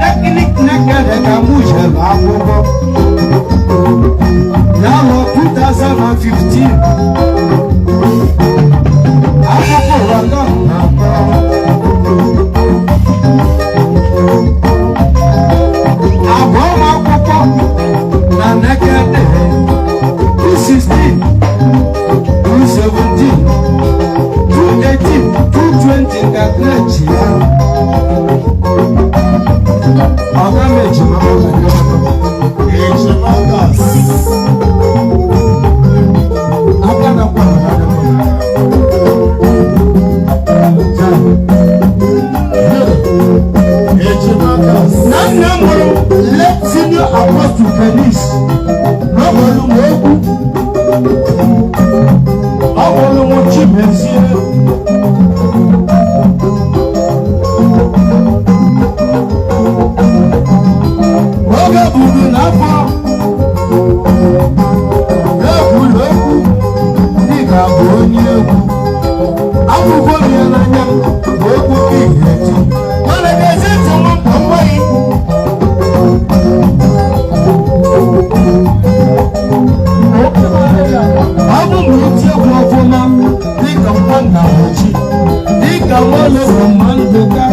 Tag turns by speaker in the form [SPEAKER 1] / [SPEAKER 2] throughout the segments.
[SPEAKER 1] Polytechnic Nekede ka mụ jere akwụkwọ n'arọ 2015. Akwụkwọ ụwa ka m na-akọ. Agụọ m akwụkwọ na Nekede 216, 217, 218, 220 ka grade ya. Ọga m ejima ọ ga-adị.
[SPEAKER 2] Ejimagas.
[SPEAKER 1] Aka na kwa na adị.
[SPEAKER 2] Ejimagas.
[SPEAKER 1] Na nne m mụrụ late Senior Apostle Kenis n'ọgbọlụ m egwu, ọgbọlụ m Chimezie. Oge buru n'afọ ekwuru okwu dịka bụ onye egwu akwụkwọ m ya n'anya bụ egwu ka ihe eti, mana ga-ezi ntị m mkpa mgbaghị. Ọ bụ ma iti egwu ọfụma dịka nwa nna ochi, dịka nwologbo ma ndụka.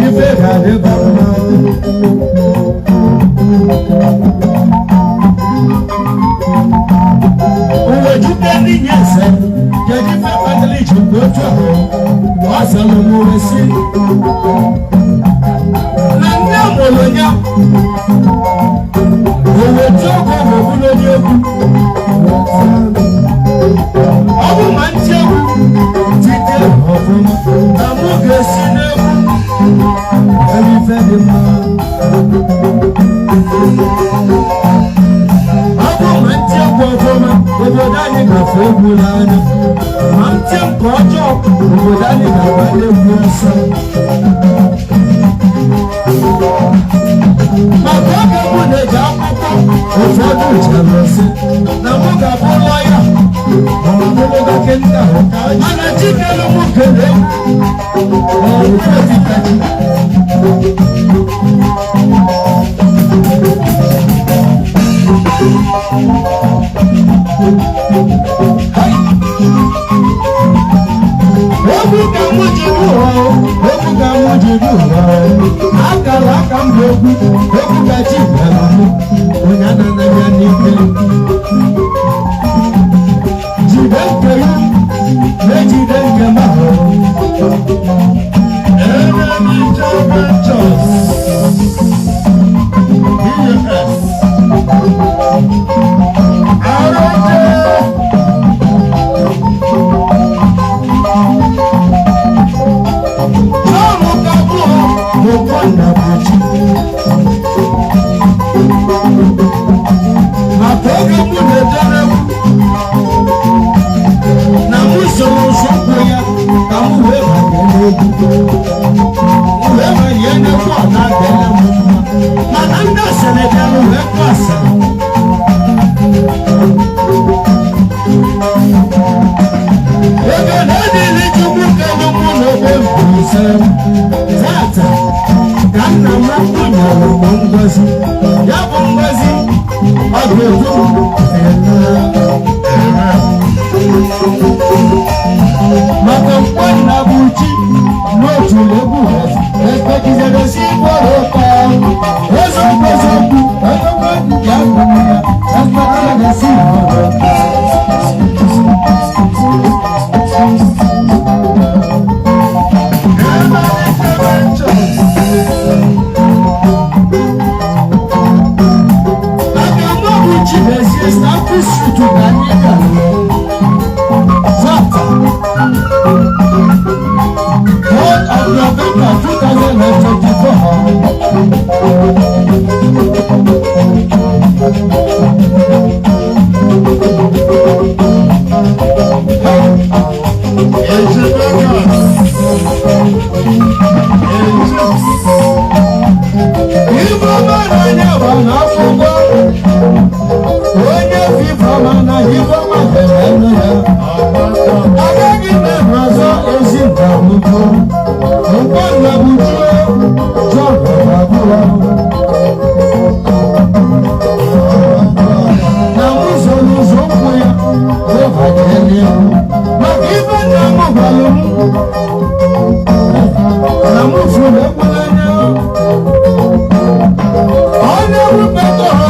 [SPEAKER 1] Ife ga-adịba mma. Uwe jide ndị nye ese, kedu ife kpatara iji mgbe otu ahụ? Ọ sịrị m uwe si na nne mụrụ ya owe ji oge ma ọ bụrụ onye egwu. Ọ bụ ma ntị egwu tite ọfụma na mụ ga-esi n'egwu ebe ife dị mma. Ọ bụ ma ntị egwu ọfụma, obodo anyị ga-afụ egwu n'anya. Ma ntị nke ọjọọ, obodo anyị ga-agba egwu ọsọ. Maka oge mụ na-eji akwụkwọ, ụfọdụ chere sị na mụ ga-abụ lọya ma ọ bụrụ dọkịta, mana Chikelu mụ kere egwu ọrụ. Egwu ka mụ ji bụ ụwa, egwu ka mụ ji bụ ụwa. Akara aka m bụ egwu, egwu ka chi bịara mụ. Onye ananaghị ya n'ike jide nke ya na-ejide nke m ahụ.
[SPEAKER 2] Enemiche Ventures. BFS. Arụje.
[SPEAKER 1] John Kabụọ bụ Nnabuchi. Maka oge mụ na-ejere egwu na mụ soro nzọụkwụ ya ka m wee banye n'egwu, m wee banye n'egwu, ọ na-adịle m mma, mana ndị asịrị bịara wee kụ asịrị. Ego na-adịghị Chukwu kelu mụ n'ogbe Mbaise tata ka nna m nyere m ngozi. Ya bụ ngozi, ọ ga-edu m maka mkpọ nna bụ chi n'otu egwu ekpegidere si gwọrọ ụtọ. Eziokwu, eziokwu, eziokwu ya bụ ya ekpegidere si gwọrọ ụtọ.
[SPEAKER 2] Enemiche Ventures.
[SPEAKER 1] Maka mụ bụ Chimezie, Stanford Street ka anyị gara tata, 4th of November 2024.
[SPEAKER 2] Ejimagas. Ejims.
[SPEAKER 1] Ife ọma n'anya bụ n'akwụkwọ onye FIFA ma. Ife ọma ga-eme ya. Agaghị m eme ọzọ ezi nta ugwu. Mgbe nna bụ chuo, John abụọ. Na ụzọ n'ụzọ ụkwụ ya, wee banye n'ihu. Maka ife nna m gwara m, na mụ furu ekwela anya. Onye rubetọrọ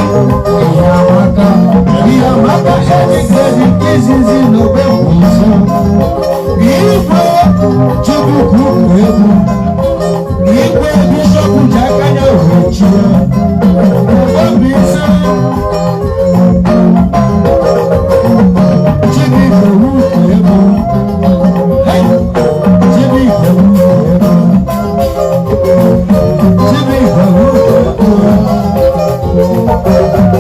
[SPEAKER 1] ihe amaka, ihe amaka ejikere izizi n'obe bụ nso. Igwe Chukwu egwu, igwe bishọp ji aka ya wee chie. Obi ise, Chibuike wukwu egwu. Hey! Chibuike wukwu egwu. Chibuike wukwu egwu.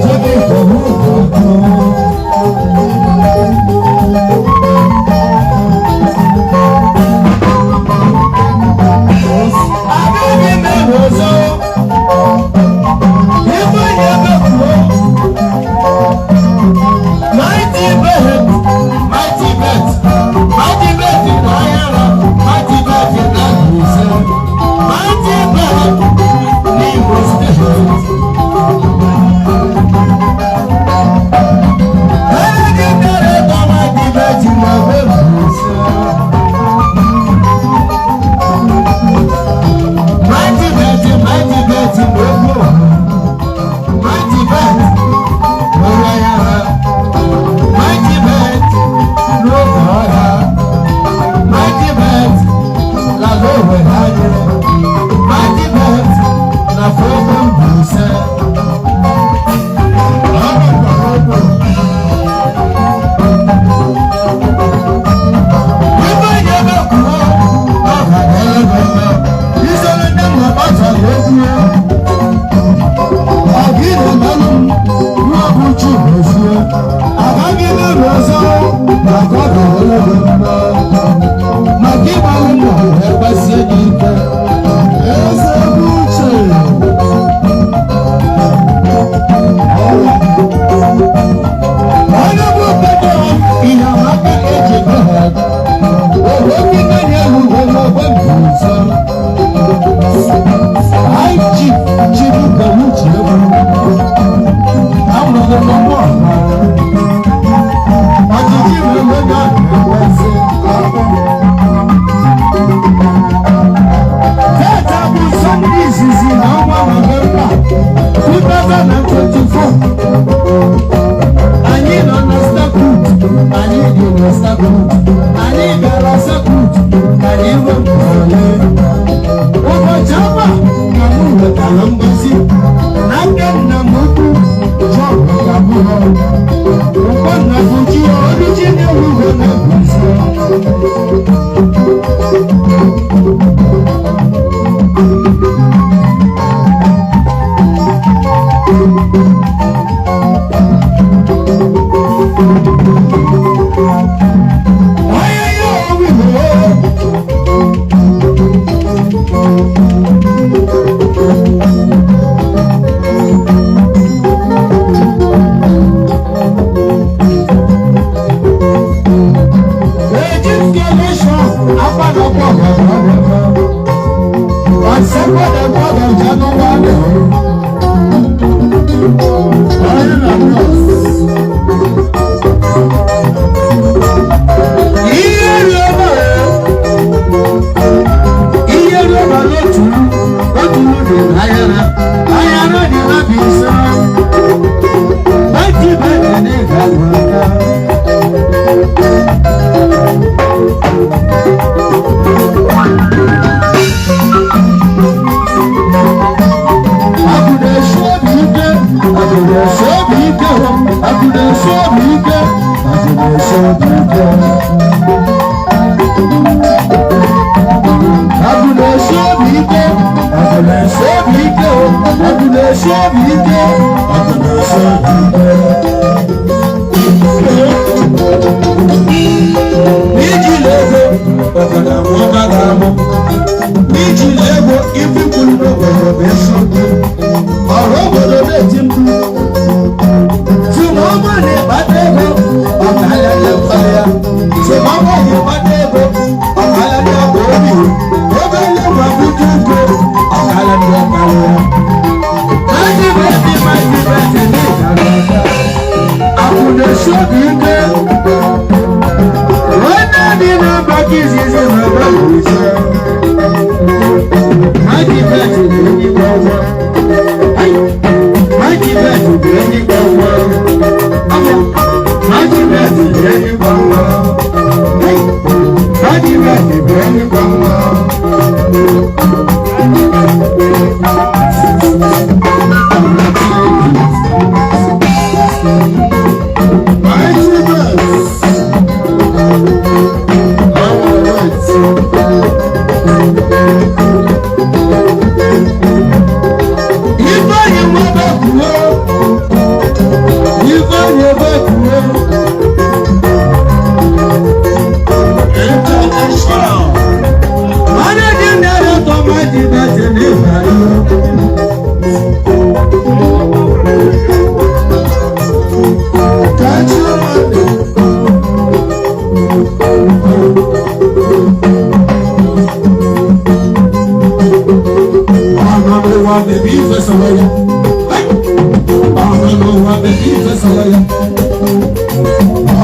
[SPEAKER 1] Chibuike wukwu egwu. Agaghị m eme ọzọ. Ife onye bekwuo. Mighty Bet, Mighty Bet, Mighty Bet na ahịara, Mighty Bet na Mbaise, Mighty Bet n'Imo Steeti. Managing Director Mighty Bet na Mbaise. Mighty Bet, Mighty Bet n'Ogbo. Mighty Bet n'ụlọ ya ha. Mighty Bet n'oge ọhịa. Mighty Bet na n'owe ha nyere. Mighty Bet na Fogo Mbaise. Ife onye bekwuo, ọ ga-adịrị gị mma. Isoro ndị mma kpachara okwu ya. Ọ gị na-emelụ m nwa bụ Chigozie. Agaghị m eme ọzọ maka ọ ga-adịrị gị mma. Maka ịgbalụ mbọ wee gbasie gị ike.
[SPEAKER 2] Eze bụ uche.
[SPEAKER 1] Ọnwa. Onye bụ Pedro ihe amaka eji ha. Ohe ndị na-enye uwe n'ogbe Mbaise. High Chief Chibuka Uche Egwu. Amụrụ n'ọgbọ ọha. Ọchịchị mere ga-enwezi afọ. Tata bụ Sọnde izizi na ọnwa Nọvemba 2024. Anyị nọ na circuit, anyị dị na circuit, anyị gara circuit ka anyị wepụ ole. Ụbọchị ọma ka m wetara ngozi n'aka nna m ukwu John Gaburo. Mgbe bụ chi oriji na-ewu na Mbaise. Onye ya owiwe. Eji installation akpadọkpọ gbọdọ on second and third of January.
[SPEAKER 2] Onye na nọọsụ.
[SPEAKER 1] Ihe ri ọba ihe ri ọba n'otu otu dị n'ahịara ahịara dị na Mbaise. Mighty Bet ní ìgbàgbọ́ aka. Akụ na-esi obi ike, akụ na-esi obi ike, akụ na-esi obi ike, akụ na-esi obi ike. Akụ na-esi obi ike, akụ na-esi obi ike, akụ na-esi obi ike, akụ na-esi obi ike. N'iji ego, obodo amụma ga-amụ. N'iji ego, ife kwuru n'obodo bụ eziokwu. Ọrụ obodo na-eti mkpu. Tụmọma na-akpata ego.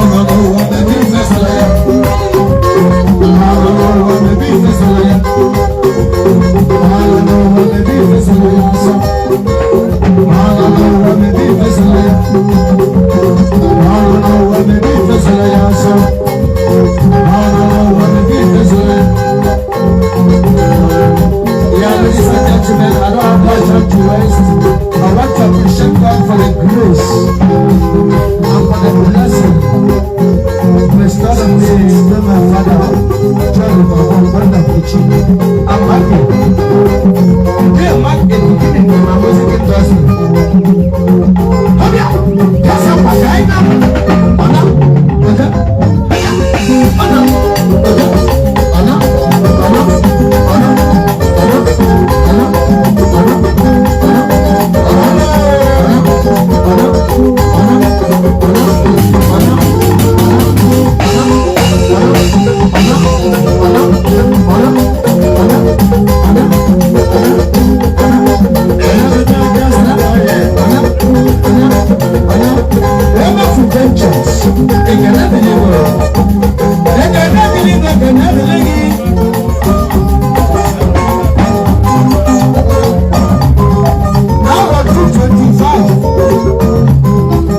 [SPEAKER 2] Ọgọ n'ụwa mebe ife sọrọ ya. Ọgọ n'ụwa mebe ife sọrọ ya. Ọgọ n'ụwa mebe ife sọrọ ya nsọ. Ọgọ n'ụwa mebe ife sọrọ ya. Ọgọ n'ụwa mebe ife sọrọ ya nsọ. Ọgọ n'ụwa mebe ife sọrọ ya. Yeah, ladies and gentlemen, I don't have much time to waste. I want to appreciate God for the grace and for the blessing bestowed on me by my father, John Ogbonna. I'm happy. Today mark a beginning in my music industry. Ọbịa, kasa maka anyị na ọna, ọja, ọna, ọja, ọna, ọna, ọna, ọna, ọna, ọna, ọna, ọna, ọna, ọna, ọna, ọna, ọna. Emefu Ventures, ekele dịrị gị.
[SPEAKER 1] Ekene dịrị gị, ekene dịrị gị. N'arọ 225,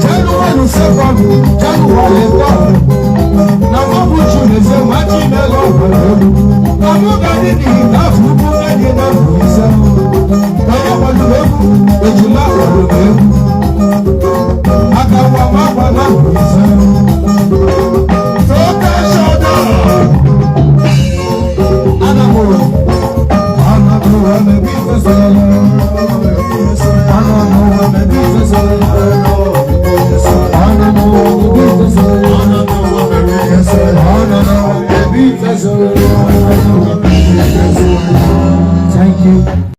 [SPEAKER 1] January 2nd, January 3rd, na mọbụ Chimezie nwa Chimelu ọgbara egwu. Na mụ ga-adị n'ite afọ ukwu nne dị na Mbaise. Na ya kwadoro egwu, ejima kwadoro egwu. Aka nwa m akwa na Mbaise.